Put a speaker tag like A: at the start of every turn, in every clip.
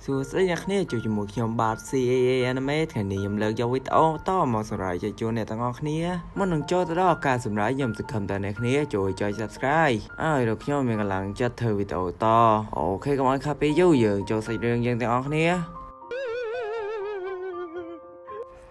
A: សួស្តីអ្នកគ្នាជួបជាមួយខ្ញុំបាទ CAA Anime ថ្ងៃនេះខ្ញុំលើកយកវីដេអូតមកសម្រាប់ជជូនអ្នកទាំងអស់គ្នាមុននឹងចូលទៅដល់ការសម្រាប់ខ្ញុំសង្ឃឹមថាអ្នកគ្នាជួយចុច Subscribe ឲ្យដល់ខ្ញុំមានកម្លាំងចិត្តធ្វើវីដេអូត OK កុំឲ្យខាតពេលយូរយើងចូលសាច់រឿងយើងទាំងអស់គ្នា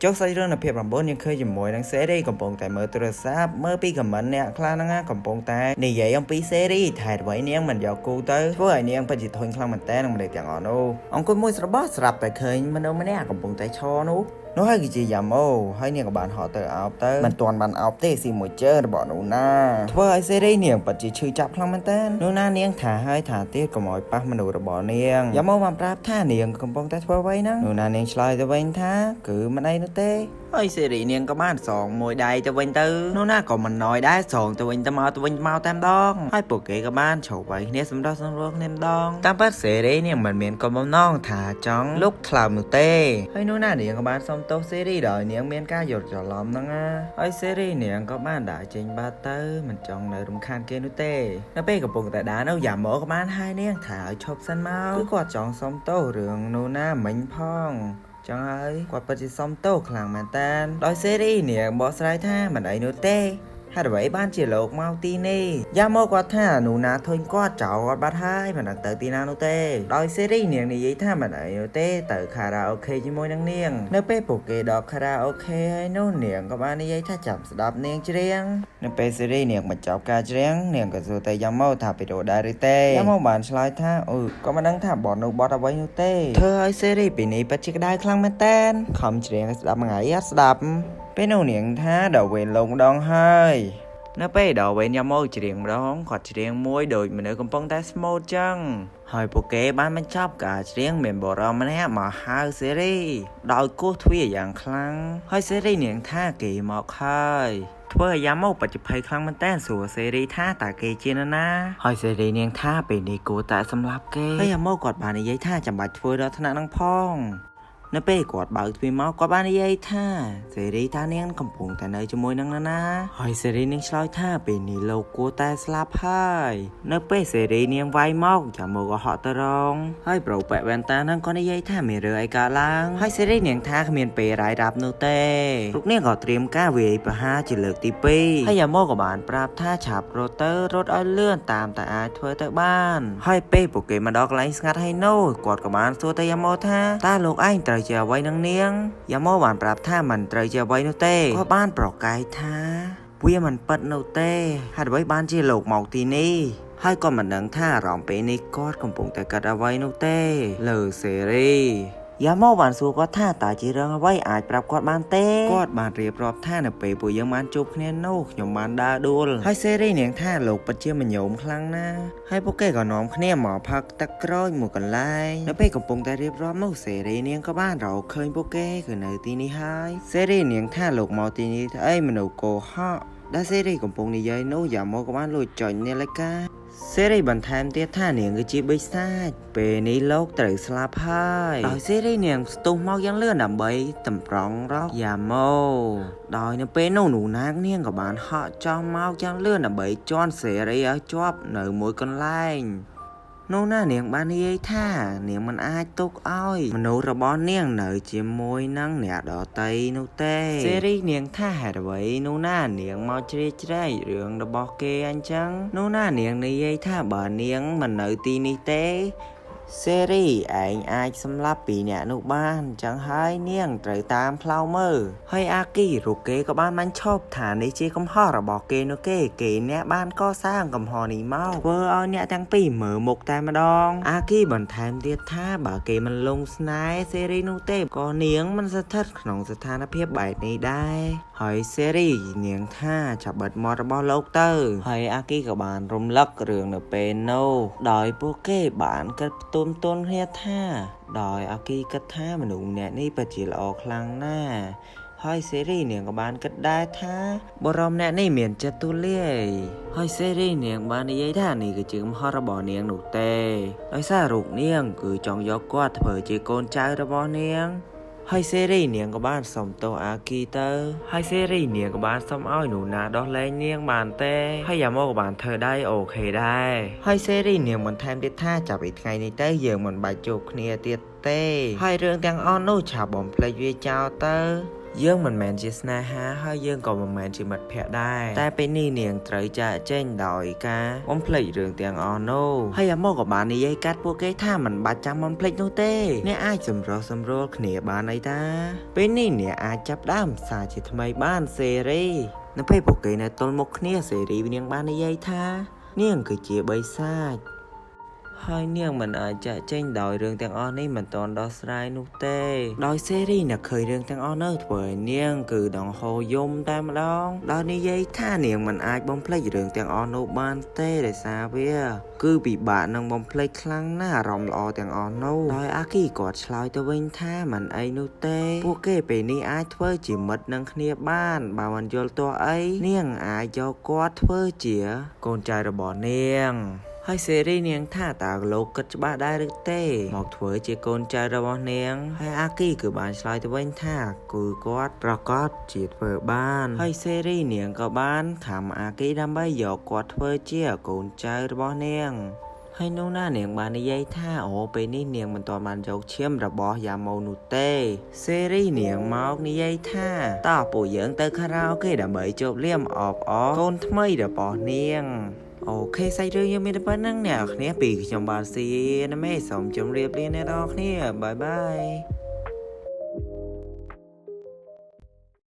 A: ចុះសាច់រឿងនៅភាព9យើងឃើញជាមួយនឹងសេរីកំពុងតែមើលទូរស័ព្ទមើលពី comment អ្នកខ្លះហ្នឹងណាកំពុងតែនិយាយអំពីសេរីថែអ្វីនាងមិនយកគូទៅធ្វើឲ្យនាងពិតជាធុញខ្លាំងមែនតើនឹងមនុស្សទាំងអស់នោះអង្គុយមួយស្របោះស្រាប់តែឃើញមនុស្សម្នាក់កំពុងតែឈរនោះនោះហើយគឺជាយ៉ាម៉ូហើយនាងក៏បានហត់ទៅអោបទៅមិនទាន់បានអោបទេស៊ីមួយជើងរបស់នូណាធ្វើឲ្យសេរីនាងពិតជាឈឺចាប់ខ្លាំងមែនតើនូណានាងថាហើយថាទៀតកុំឲ្យប៉ះមនុស្សរបស់នាងយ៉ាម៉ូបានប្រាប់ថានាងកំពុងតែធ្វើអ្វីហ្នឹងនូណានាងឆ្លើយទៅវិញថាគឺមិនអីនោះទេហើយសេរីនាងក៏បានសងមួយដៃទៅវិញទៅនោះណាក៏មិនណយដែរសងទៅវិញទៅមកទៅវិញមកតែម្ដងហើយពួកគេក៏បានជ្រោកវាយគ្នាសម្រស់សម្រួលគ្នាម្ដងតាមពិតសេរីនាងមិនមានក៏បំណងថាចង់លុកថ្លើមនោះទេហើយនោះណានាងក៏បានសុំទោសសេរីដោយនាងមានការយល់ច្រឡំហ្នឹងណាហើយសេរីនាងក៏បានដើរចេញបាត់ទៅមិនចង់នៅរំខានគេនោះទេនៅពេលកំពុងតែដើរនោះយ៉ាម៉ូក៏បានហៅនាងថាឲ្យឈប់សិនមកគឺគាត់ចង់សុំទោសរឿងនោះណាមិញផងចង់ហើយគាត់ពិតជាសុំទោសខ្លាំងមែនតើដោយសេរីនាងបកស្រាយថាមិនអីនោះទេហេតុអ្វីបានជាលោកមកទីនេះយ៉ាមកគាត់ថានូណាធុញគាត់ចោលគាត់បាត់ហើយមិនដឹងទៅទីណានោះទេដោយសេរីនាងនិយាយថាមិនអីនោះទេទៅខារ៉ាអូខេជាមួយនឹងនាងនៅពេលពួកគេដល់ខារ៉ាអូខេហើយនោះនាងក៏បាននិយាយថាចាំស្ដាប់នាងច្រៀងនៅពេលសេរីនាងបញ្ចប់ការច្រៀងនាងក៏សួរទៅយ៉ាម៉ូថាពីរោដែរឬទេយ៉ាម៉ូបានឆ្លើយថាអឺក៏មិនដឹងថាបទនោះបទអ្វីនោះទេធ្វើឲ្យសេរីពីនេះពិតជាក្តៅខ្លាំងមែនតើខំច្រៀងឲ្យស្ដាប់មួយថ្ងៃអត់ស្ដាប់ពេលនោះនាងថាដល់វេនលោកម្ដងហើយនៅពេលដល់វេនយ៉ាម៉ូច្រៀងម្ដងគាត់ច្រៀងមួយដោយមនុស្សកំពុងតែស្មូតចឹងហើយពួកគេបានបញ្ចប់ការច្រៀងមានបរិមម្នាក់មកហៅសេរីដោយគោះទ្វារយ៉ាងខ្លាំងហើយសេរីនាងថាគេមកហើយធ្វើឲ្យយ៉ាម៉ូបច្ចុប្បន្នខ្លាំងមែនតើសួរសេរីថាតើគេជានរណាហើយសេរីនាងថាពេលនេះគួរតែសម្លាប់គេហើយយ៉ាម៉ូគាត់បាននិយាយថាចាំបាច់ធ្វើដល់ថ្នាក់ហ្នឹងផងនៅពេលគាត់បើកទ្វារមកគាត់បាននិយាយថាសេរីថានាងកំពុងតែនៅជាមួយនឹងនរណាហើយសេរីនាងឆ្លើយថាពេលនេះលោកគួរតែស្លាប់ហើយនៅពេលសេរីនាងវាយមកចាំមកក៏ហក់ទៅរងហើយប្រូប៉ែវ៉ែនតាហ្នឹងក៏និយាយថាមានរឿងអីកើតឡើងហើយសេរីនាងថាគ្មានពេលរាយរាប់នោះទេរូបនាងក៏ត្រៀមការវាយប្រហារជាលើកទី2ហើយយ៉ាម៉ូក៏បានប្រាប់ថាឆាប់រត់ទៅរត់ឲ្យលឿនតាមតែអាចធ្វើទៅបានហើយពេលពួកគេមកដល់កន្លែងស្ងាត់ហើយនោះគាត់ក៏បានសួរទៅយ៉ាម៉ូថាតើលោកឯងត្រូវជាអ្វីនឹងនាងយ៉ាម៉ូបានប្រាប់ថាមិនត្រូវជាអ្វីនោះទេគាត់បានប្រកែកថាវាមិនពិតនោះទេហេតុអ្វីបានជាលោកមកទីនេះហើយក៏មិនដឹងថាអារម្មណ៍ពេលនេះគាត់កំពុងតែគិតអ្វីនោះទេលើសេរីយ៉ាម៉ូបានសួរគាត់ថាតើជារឿងអ្វីអាចប្រាប់គាត់បានទេគាត់បានរៀបរាប់ថានៅពេលពួកយើងបានជួបគ្នានោះខ្ញុំបានដើរដួលហើយសេរីនាងថាលោកពិតជាមញោមខ្លាំងណាស់ហើយពួកគេក៏នាំគ្នាមកផឹកទឹកក្រូចមួយកន្លែងនៅពេលកំពុងតែរៀបរាប់នោះសេរីនាងក៏បានរកឃើញពួកគេគឺនៅទីនេះហើយសេរីនាងថាលោកមកទីនេះធ្វើអីមនុស្សកុហកដែលសេរីកំពុងនិយាយនោះយ៉ាម៉ូក៏បានលួចចុចនាឡិកាសេរីបន្ថែមទៀតថានាងគឺជាបិសាចពេលនេះលោកត្រូវស្លាប់ហើយដោយសេរីនាងស្ទុះមកយ៉ាងលឿនដើម្បីតម្រង់រកយ៉ាម៉ូដោយនៅពេលនោះនូណានាងក៏បានហក់ចោះមកយ៉ាងលឿនដើម្បីជន់សេរីឲ្យជាប់នៅមួយកន្លែងនោះណានាងបាននិយាយថានាងមិនអាចទុកឲ្យមនុស្សរបស់នាងនៅជាមួយនឹងអ្នកដទៃនោះទេសេរីនាងថាហេតុអ្វីនោះណានាងមកជ្រៀតជ្រែករឿងរបស់គេអញ្ចឹងនោះណានាងនិយាយថាបើនាងមិននៅទីនេះទេសេរីឯងអាចសម្លាប់ពីអ្នកនោះបានចឹងហើយនាងត្រូវតាមផ្លៅមើលហើយអាគីរូបគេក៏បានបាញ់ឈប់ថានេះជាកំហុសរបស់គេនោះគេគេអ្នកបានកសាងកំហុសនេះមកធ្វើឲ្យអ្នកទាំងពីរមើលមុខតែម្ដងអាគីបន្ថែមទៀតថាបើគេមិនលងស្នេហ៍សេរីនោះទេក៏នាងមិនស្ថិតក្នុងស្ថានភាពបែបនេះដែរហើយសេរីនាងថាចាប់បិទមាត់របស់លោកទៅហើយអាគីក៏បានរំលឹករឿងនៅពេលនោះដោយពួកគេបានគិតផ្ទុំទន់គ្នាថាដោយអាគីគិតថាមនុស្សម្នាក់នេះពិតជាល្អខ្លាំងណាស់ហើយសេរីនាងក៏បានគិតដែរថាបរមអ្នកនេះមានចិត្តទូលាយហើយសេរីនាងបាននិយាយថានេះគឺជាកំហុសរបស់នាងនោះទេដោយសាររូបនាងគឺចង់យកគាត់ធ្វើជាកូនចៅរបស់នាង ហើយសេរីនាងក៏បានសុំទោសអាគីទៅហើយសេរីនាងក៏បានសុំឲ្យនូណាដោះលែងនាងបានទេហើយយ៉ាម៉ូក៏បានធ្វើដែរ OK ដែរហើយសេរីនាងបន្ថែមទៀតថាចាប់ពីថ្ងៃនេះទៅយើងមិនបាច់ជួបគ្នាទៀតទេហើយរឿងទាំងអស់នោះឆាប់បំភ្លេចវាចោលទៅយើងមិនមែនជាស្នេហាហើយយើងក៏មិនមែនជាមិត្តភក្តិដែរតែពេលនេះនាងត្រូវចាកចេញដោយការបំភ្លេចរឿងទាំងអស់នោះហើយអាម៉ូក៏បាននិយាយកាត់ពួកគេថាមិនបាច់ចាំបំភ្លេចនោះទេអ្នកអាចសម្រុះសម្រួលគ្នាបានអីតាពេលនេះអ្នកអាចចាប់ដើមសារជាថ្មីបានសេរីនៅពេលពួកគេនៅទល់មុខគ្នាសេរីនាងបាននិយាយថានាងគឺជាបិសាច ហើយនាងមិនអាចចាក់ចេញដោយរឿងទាំងអស់នេះមិនទាន់ដោះស្រាយនោះទេដោយសេរីនឹកឃើញរឿងទាំងអស់នោះធ្វើឲ្យនាងគឺដង្ហូរយំតែម្ដងដោយនិយាយថានាងមិនអាចបំភ្លេចរឿងទាំងអស់នោះបានទេដោយសារវាគឺពិបាកនឹងបំភ្លេចខ្លាំងណាស់អារម្មណ៍ល្អទាំងអស់នោះដោយអាគីគាត់ឆ្លើយទៅវិញថាមិនអីនោះទេពួកគេពេលនេះអាចធ្វើជាមិត្តនឹងគ្នាបានបើមិនយល់ទាស់អីនាងអាចយកគាត់ធ្វើជាកូនចៅរបស់នាង ហើយសេរីនាងថាតើលោកគិតច្បាស់ដែរឬទេមកធ្វើជាកូនចៅរបស់នាងហើយអាគីគឺបានឆ្លើយទៅវិញថាគឺគាត់ប្រកាសជាធ្វើបានហើយសេរីនាងក៏បានខំអាគីដើម្បីយកគាត់ធ្វើជាកូនចៅរបស់នាងហើយនោះណានាងបាននិយាយថាអូពេលនេះនាងមិនទាន់បានយកឈាមរបស់យ៉ាម៉ូនោះទេសេរីនាងមកនិយាយថាតោះពួកយើងទៅខារ៉ាអូខេដើម្បីជប់លៀមអបអរកូនថ្មីរបស់នាង OK សាច់រឿងយើងមានតែប៉ុណ្្នឹងអ្នកនរគ្នាពីខ្ញុំបាទស៊ីណាមេសូមជម្រាបលាអ្នកនរគ្នាbye bye.